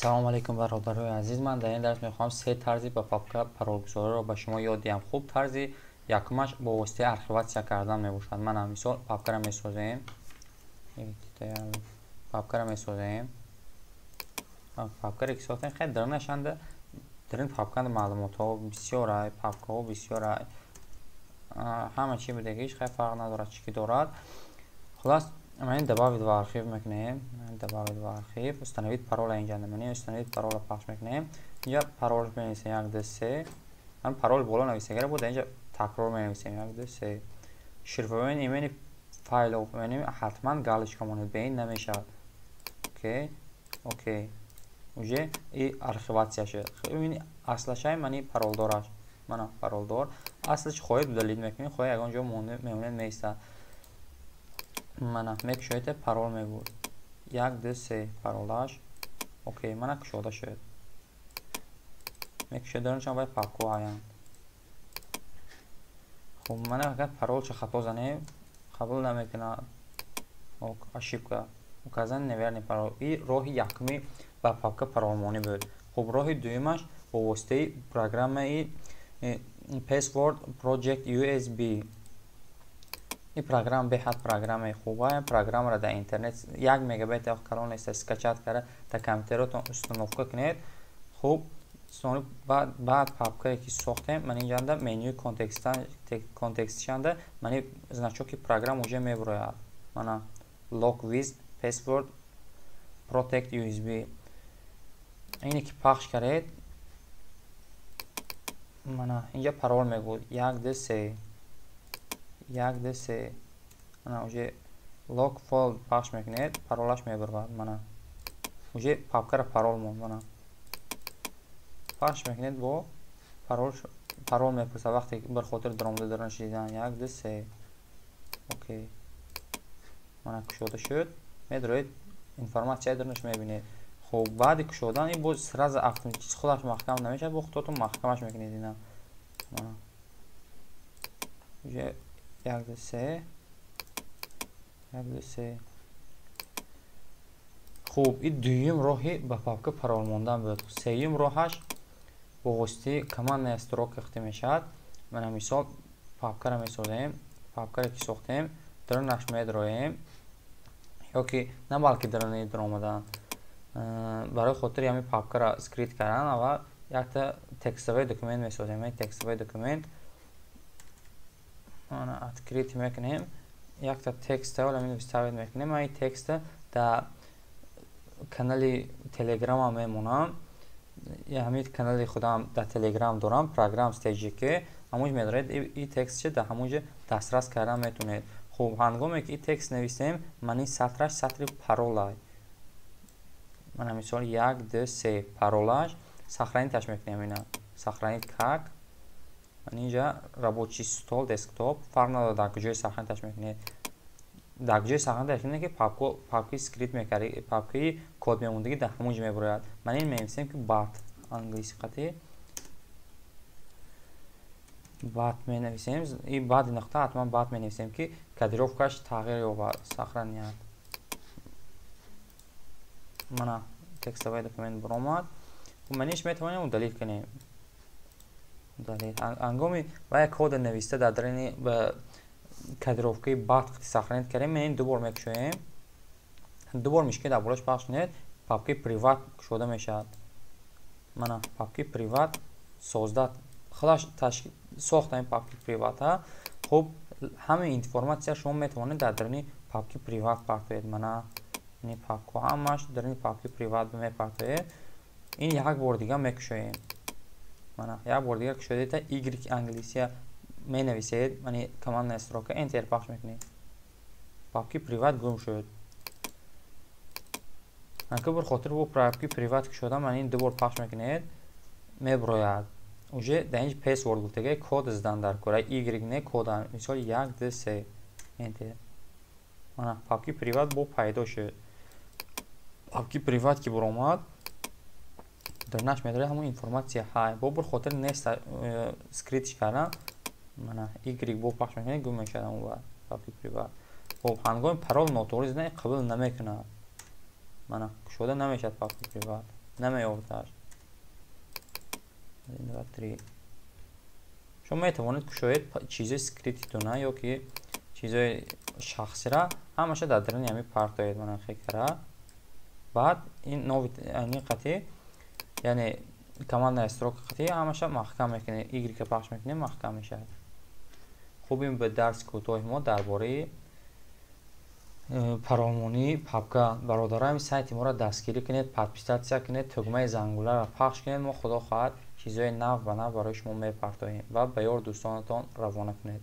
Салом алейкум, бародарои азиз. Ман дар ин дарс мехоҳам се тарзи ба папка паролгузориро ба шумо ёд диҳам. Хуб, тарзи якумаш бо воситаи архиватсия кардан мебошад. Мана, мисол, папкаро месозем, папкаро месозем. Папкаре ки сохтем, хеле дарунашанда, дар ин папка маълумотҳо бисёра, папкаҳо бисёра, ҳама чи будагиш, хеле фарқ надорад, чӣ ки дорад. Хулас, ман «Добавить в архив» мекунем, «Добавить в архив», «Установить пароль». Инҷа намонем, «Установить пароль» пахш мекунем. Инҷа парол менависем: 1, 2, 3. Ҳам парол боло нависагара буд, инҷа такрор менависем: 1, 2, 3. «Шифрование имени файлов» менем, ҳатман галочка монед, бе ин намешавад. Окей, окей, уже и архиватсия шуд. Ин аслашай мани паролдораш, мана паролдор аслаш. Хоҳед, удалить мекунед, хоҳед, ягон ҷо мемонед, меистад. Мана, мекушоед, парол мегӯд: 1, 2, 3 паролаш. Окей, мана, кушода шуд. Мекушоед, даруншам вай папко ҳаянд. Хуб, мана, агар паролча хато занем, қабул намекунад: «Ошибка, указан неверный пароль». И роҳи якуми ба папка паролмонӣ буд. Хуб, роҳи дуюмаш бо воситаи программаи Password Protect USB. Ин программа беҳад программаи хуба. Программаро дар интернет, 1 мегабайт калон нест, скачать карда, дар компютеротон установка кунед. Хуб, баъд папкае ки сохтем, ман инҷанда менюи контекстшанда мани значоки программа уже мебурояд. Мана, Lock with Password Protect USB. Ине ки пахш кардед, мана, инҷа парол мегӯд: 1, 2, 3, 1, 2, 3. Мана, уже «Lock file» пахш мекунед, паролаш мебурад. Мана, уже папкара парол монд. Мана, пахш мекунед, бо парол, парол мепурсад. Вақте бір хотир даромада даронаш дидан: 1, 2, 3. Окей, мана, кушода шуд. Медароед, информатсияи даронаш мебинед. Хуб, баъди кушодан ин боз сразу автоматически худаш маҳкам намешавад, бо худотон маҳкамаш мекунед. Ина, мана, уже 1, 2, 3, 1, 2, 3. Хуб, ин дуюм роҳи ба папка парол мондан буд. Сеюм роҳаш бо воситаи командная строка хти мешавад. Мана, мисол, папкаро месозем. Папкаре ки сохтем, дарунаш медроем ё ки на, балки даруни даромадан, барои хотири ҳамин папкаро скрыть кардан, аввал якта текстовый документ месозем. Текстовый документ открыть мекунем, якта текста ҳамин вставить мекунем. Ман ин текста дар канали Телеграма мемонам. Ҳамин канали худам дар Телеграм дорам, программ стейҷи, ҳамонҷ медоред, и текстча дар ҳамонҷо дастрас кардан метавонед. Хуб, ҳангоме ки ин текст нависем, ман ин сатраш сатри паролай. Мана, мисол, 1, 2, 3 паролаш. Сохраниташ мекунем. Ина «Сохранить как». Ман инҷа рабочий стол, десктоп, фарқ надорад, дар куҷои сохраниташ мекунед. Дар куҷои сохраниташ мекунед, ки папкаи скрыть мекарди, папкаи код мемондагӣ дар ҳамон ҷо мебурояд. Ман ин менависем, ки bat, англиси қатӣ bat менависем. И баъди нуқта ҳатман bat менависем, ки кодировкаш тағйир ёбад. Сохранить. Мана, текстовый документ баромад. Маниш метавонем удалить кунем. Удалить ҳангоми ва як кода нависта дар дарини ба кодировкаи bat сохранить кардем, ин ду бор мекушоем. Ду бор мишки дар болош пахш кунед, папкаи private кушода мешавад. Мана, папки private создать, худаш сохта ин папки private. Хуб, ҳамаи информатсия шумо метавонед дар даруни папки private партоед. Мана, ин папко ҳамаш даруни папки private мепартоед. Ин як бор дига мекушоем. Мана, як бор дига кушодаита, y англисия менависед, мани командная строка, enter пахш мекунед, папки private гум шуд. Ака бир хотир бо папки private кушода, ман ин ду бор пахш мекунед, меброяд. Уже дар инҷ password гуфтага, код задан дар кора, y не, кода, мисол, 1, 2, 3, enter. Мана, папки private бо пайдо шуд. Папки private ки баромад, дарнаш медорад ҳамон информатсия ҳай. Бо бир хотир нест скрытьш кардан, мана, y бо пахш мекунед, гум мешавад ҳамон папки private. Хуб, ҳангоми парол нотуғри задан, қабул намекунад. Мана, кушода намешавад папки private. Намеёфташ. 1, 2, 3. Шумо метавонед кушоед чизои скрытый туна ё ки чизои шахсира, ҳамаша дар даруни ҳамин партоед, мана хекара. Баъд ин нови қати, яъне командная строка қати ҳамаша маҳкам мекунед, Y пахш мекунед, маҳкам мешавад. Хуб, ин ба дарси кӯтоҳи мо дар бораи паролмонии папка. Бародарам, сайти моро дастгирӣ кунед, подписаться кунед, тугмаи зангуларо пахш кунед. Мо, худо хоҳад, чизҳои нав ба нав барои шумо мепартоем ва ба ёр дӯстонатон равона кунед.